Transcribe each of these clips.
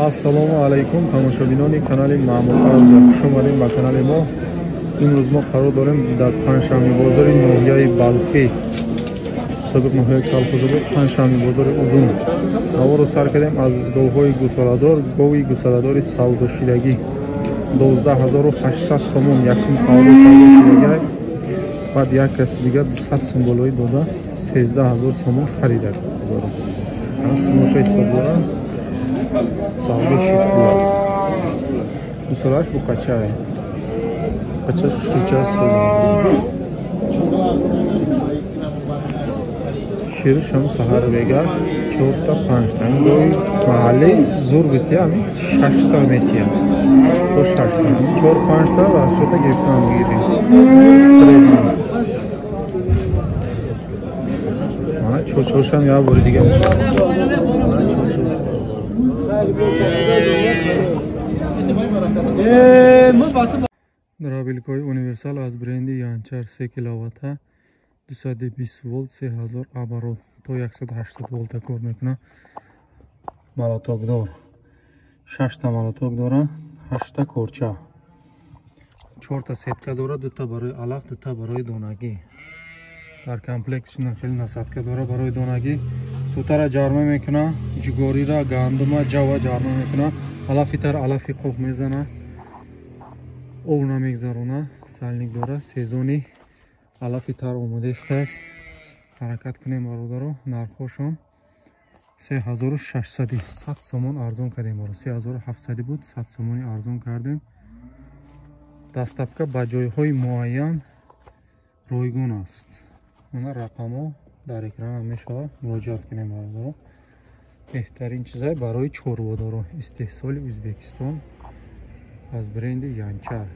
Ассалому алайкум тамошобинони канали Маъмур Азия, хуш омадем ба канали мо. Имрӯз мо қарор дорем дар панҷшанбе бозори ноҳияи Балхӣ, собиқ ноҳияи Калхозобод, панҷшанбе бозори Узун. Наворо сар кардем аз говҳои гусоладор, гови гусоладори савдошидагӣ 12800 сомон якум савдо шидагӣ, баъд як каси дигар 200 сом болоӣ дода 13000 сомон харида дорам. Ана симоша ҳисоб дорам. Савдо шид хулас. Гусолааш буқачае. Буқачаш хушрӯча созам. Шириш ҳам саҳар бега 4 та 5 та. Гови маҳаллӣ зур бития, ҳамин 6 та метия. То 6 та. 4-5 та расчёта гирифтан мегирем. Средний. Мана чорчошам як бори дига мешавад. Мана чорчош. Дробилкаи универсал аз бренди Янчар 3 киловатта 220 волт 3000 оборот то 180 волта кор мекунад. Молотокдор 6 та молоток дора, 8 та корча, 4 та сетка дора, 2 та барои алаф, 2 та барои донагӣ. Дар комплект хеле насадка дора барои донагӣ. Сутара ҷарма мекуна, ҷугорира, гандума, ҷава ҷарма мекуна, алафи тар алафи қоқ мезана, ов намегзарона, сальник дора. Сезони алафи тар омодаистааст. Ҳаракат кунем бародаро, нархҳошон 3600, 100 сомон арзон кардем боро. 3700 буд, 100 сомони арзон кардем. Доставка ба ҷойҳои муайян ройгон аст. Она рақамҳо дар экран мешавад, муроҷиат кунем бародаро. Беҳтарин чизай барои чорводоро, истеҳсоли Ӯзбекистон аз бренди Янчар.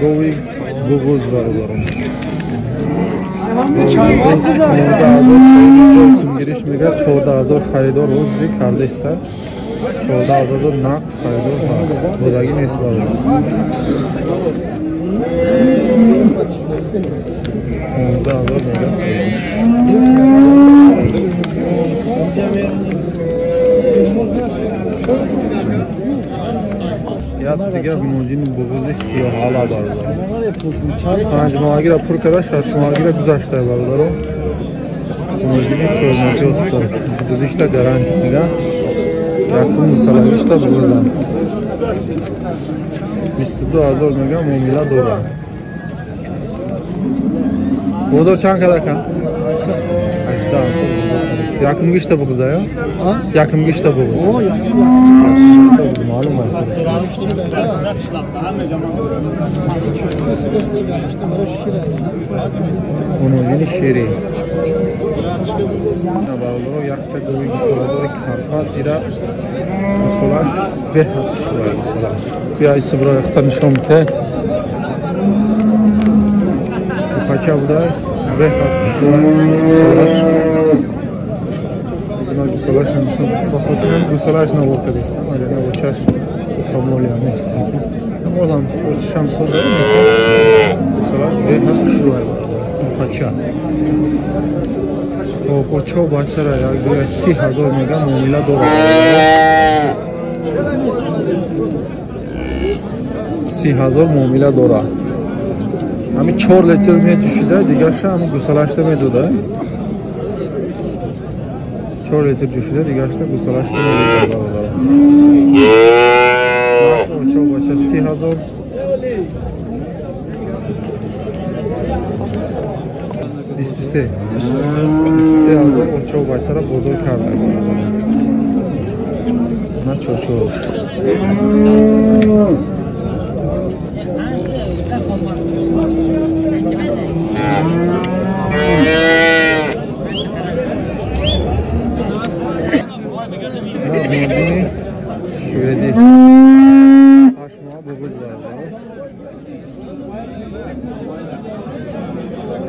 Гови буғуз бародаро. 19000 сумгириш мега, 14000 харидор рӯзи кардаиста. 14000 нақд харидор ҳаст. Бодагӣ нест бародаро. 15000 мега соҳиб. Як дигар муҷини буғузи сиёҳала бародаро. 5 моҳагиро пур карда, 6 моҳагиро гузашта бародаро. Муҷини чорматиёста. Гузишта гарантия мега. Якум мусаллагишта буғузам. 22000 мега муомила дорад. Бозор чанд када кан? 18000. Якум гишта буғуза ё? Якум гишта буғуз. Маълум аст. Уноҷини ширӣ. Бародаро, якта гови гусоладори карфат, ира гусолаш беҳад хушрӯя гусолаш. Куя исибро яхта нишон бите. Пача буда, беҳад хушрӯя гусолаш. Гусолаш нишон ба хотир гусолаш навор кардистам, агар навочаш ухамолия нест. Амолам очишам соза, гусолаш беҳад хушрӯя бародаро. Пача. Хоб, очо бачара як ҷоя 30000 мега муомила дорад. 30000 муомила дорад. Ҳамин 4 литр меҷӯшида, дигарша ҳамин гусалашта медода. 4 литр ҷӯшида, дигаршта гусалашта медода бародаро. Очо бача 30000. 23 ҳазор очо бачара бозор карда. На чорчор. На муҷини шведӣ. 8 моҳ буғуз бародаро.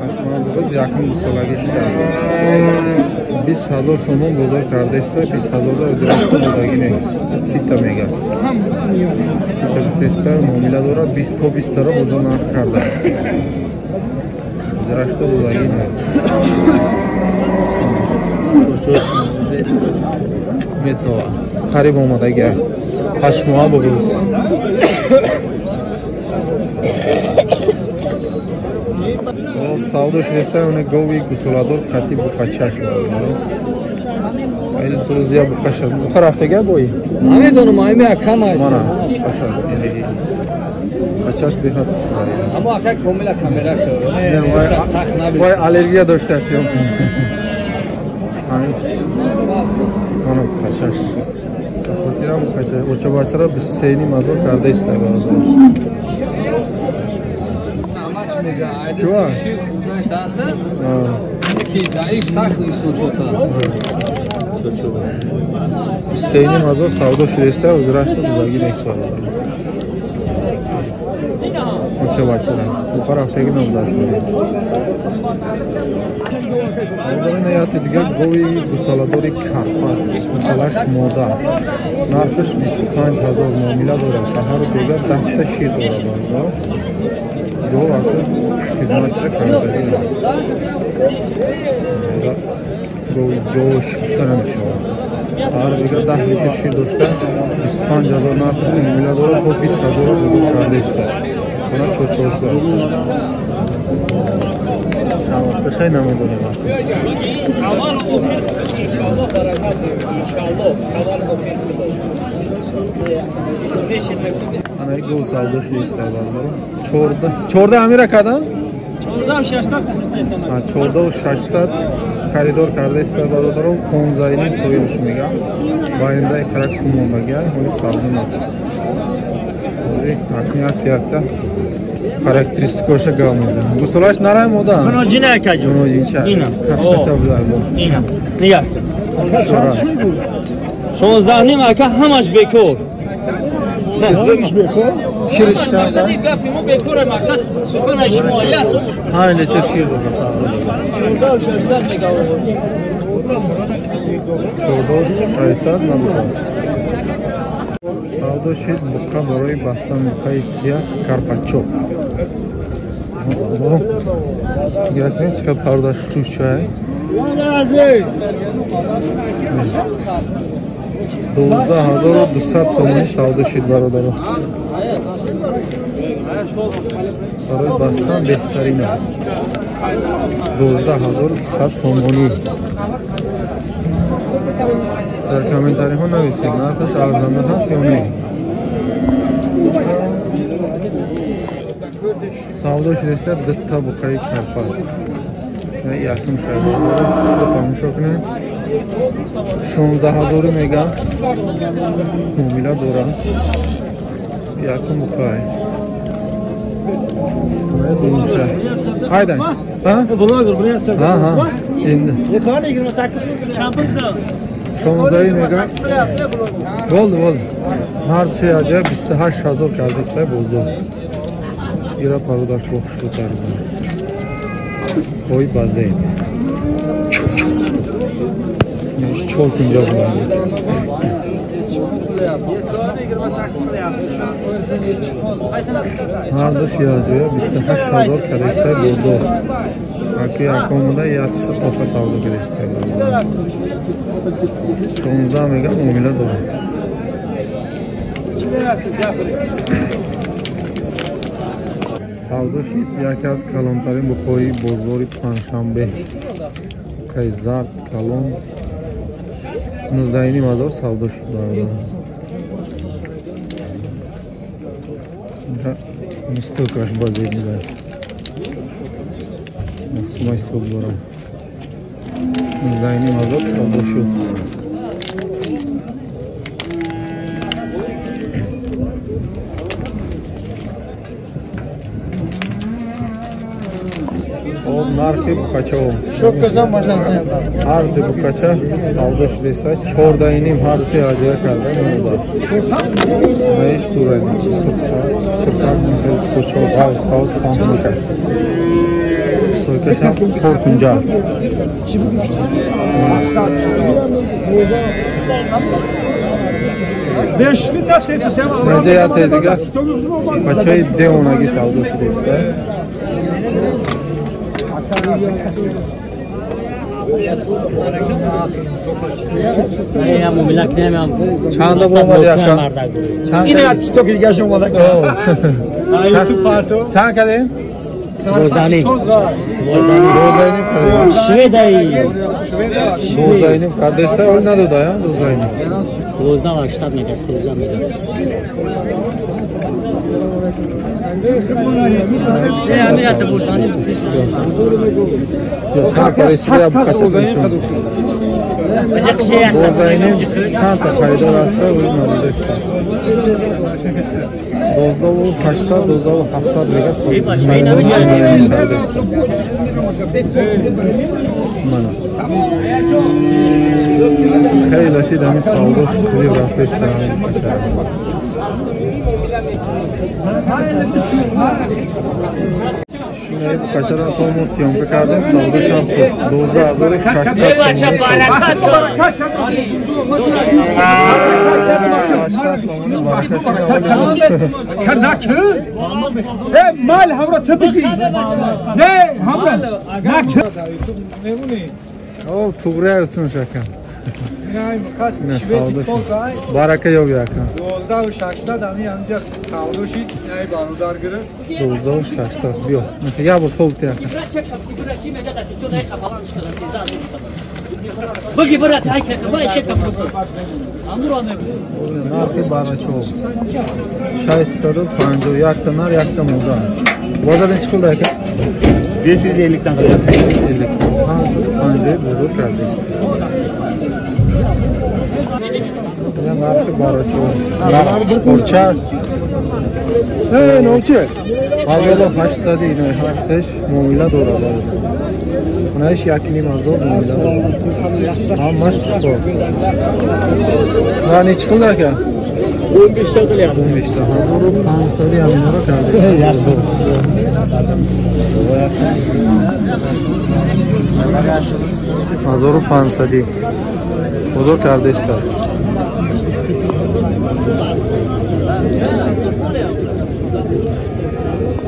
8 моҳ буғуз якум гусолагӣ шуда. 20000 сомон бозор кардаиста, 20000 да ӯзирашта додагӣ нест. 30 та мега. 30 та гуфтаиста муомила дора, 20 то 20 тара бозор нарх кардааст. Ӯзирашта додагӣ нест. Чорчор Метова. Қариб омадаги. 8 моҳа бобуз. Савдо шудеста оне гови гусоладор қати буқачаш бародаро. Айли сӯзия буқаша. Буқа рафтага бои? Намедонам, айми акам аст. Мана, буқаша. Бачаш беҳад шуда. Аммо ака комила камера кар. Вай аллергия доштааст ё. Мана буқашаш. Хотирам буқаша. Оча бачара 23,5 ҳазор карда иста бародаро. Чува? Ки даиш сахт источота. 23,5 ҳазор савдо шудеста, узрашта будаги нест бародаро. Оча бачара. Буқа рафтаги набудааст. Бародаро, яте дигар гови гусоладори Карпат. Гусолаш мода. Нархаш 25 ҳазор муомила дорад. Саҳару бега 10 та шир дорад бародаро. Гов ака хизматча кардаги аст. Гови ҷош гуфта намешавад. Саҳару бега 10 литр шир дошта, 25 ҳазор нархаш муомила дорад, то 20 ҳазорро бозор карда истод. Она чорчош дорад. Чанд вақта хай намедонем. Ана гов савдо шудиста бародаро. 14 амира кардам? 14 600 харидор карда иста бародаро. 15,5 соҳибаш мегам. Ба инда қарак сум мондагия, ҳоли савдо надорад. Ҳозир акни якта характеристикаша гап мезанам. Гусолаш нарай мода? Муноҷина акаҷон. Муноҷинча. Ина. Қашқача буда. Ина. Нигоҳ кун. 16,5 ака ҳамаш бекор. Шириш бекор? Шириш чанд? Мақсади гапи мо бекор е, мақсад сухани шумо яс. 5 литр шир дорад савдо. 14,600 мега. 14,600 набудааст. Савдо шид буқа барои бастан буқаи сия карпачо. Нигоҳ кунед чӣ қадр пардаш чӯчай. 12200 сомонӣ савдо шид бародаро. Барои бастан беҳтарин аст. 12200 сомонӣ. Дар комментариҳо нависед нархаш арзанда ҳаст ё не. Савдо шудеста дутта буқаи Карпат. Якум шайба шо тамошо кунед. 16 ҳазору мегам муомила дорад. Якум буқай. Дуюмша. Haydan. Ha? Ha ha. Endi. 16 мегам. Bo'ldi, bo'ldi. Нархи аҷаб 28 ҳазор кардаиста бозор. Ира пародаш бо хушрӯ карда. Ой базе. Чор кунҷа буда. Ҳардуш яҷоя 28 ҳазор кардаиста бозор. Аки якомуда ятиша тофа савдо кардаиста. 16 мегам муомила дорад. Савдо шид яке аз калонтарин буқои бозори Панҷшанбе. Буқаи зард калон 19,5 ҳазор савдо шуд бародарон. Мистокаш базир мезанад. Сумаи ҳисоб дорад. 19,5 ҳазор савдо шуд. Нархи буқачао. Ҳар ду буқача савдо шудеста. 14,5 ҳар се аҷоя карда монда. Иш сурай сурча, суркак, кучо, ғавз, ғавз паҳн мекард. Стойкаша чор кунҷа. Наҷа яте дига бачаи девонагӣ савдо шудеста. Чанд омад яка? Ин тикток дигарш омада. Чанд кардем? Дувоздаҳ. Дувоздаҳ кардеса, ол надода, я? 12.5. 12.800 мега, 13 мега. Дувоздаҳ чандта харидор аста, o'з надодаста. 12.800, 12.700 мега кардеста. Мана. Хеле шид ҳамин савдош қизиқ рафтеста. Кашара то мо съёмка кардем, савдошам хуб. 12.600 مال همرا تبقی نه همرا نه او туғри арсим шака. Барака ёби ака. 12.600 ами анҷа савдо шид, най бародар гирифт. 12.600 биё. Я бор тоб ти ака. Буги брат, ай ка, вай шека просто. Амуро мегу. Нархи барачо. 651 та нар, 1 та мода. Бозор нечи қилди ака? 550 dan qilyapti. 50. 550 бозор кардик. Ина нархи барачо. Нархи қурча. Новчи. 1800 ино ҳар сеш муомила дорад. Унаиш 1.5 ҳазор муомила дорад. Ҳамаш чиқор. Ва нечи қилди ака? 15 та qilyapti. 15 та. 1500 ҳаминро кардик. 1500 бозор кардеста.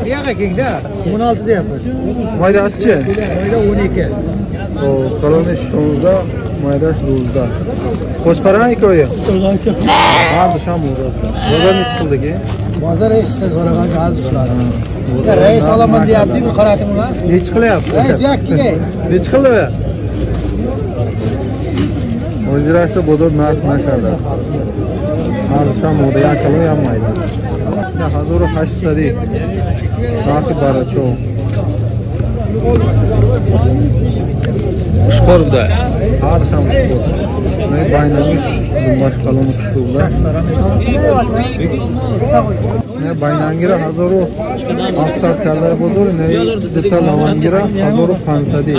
Buyoqqa kengda 16 deyapmiz. Maydasi-chi? Mayda 12. Xo'p, kalonish 16, maydash 12. Qo'chqorami ikkovi? Har dushanba bozor. Bozor nechi qildiki? Bozor eshitsa so'ragan hozir ushlar. Rais olaman deyapti, qaratim uni. Nechi qilyapti? Rais yakkiga. Nechi qildi? Hozirashda bozor narx nakарда. Ҳар душанба мода як кило ям майда. 1800 нархи барачо. Ушқор буда. Ҳар душанба ушқор. Най байнангиш думбаш калони хушрӯ буда. Не байнангира 1700 карда бозор, не дута лавангира 1500.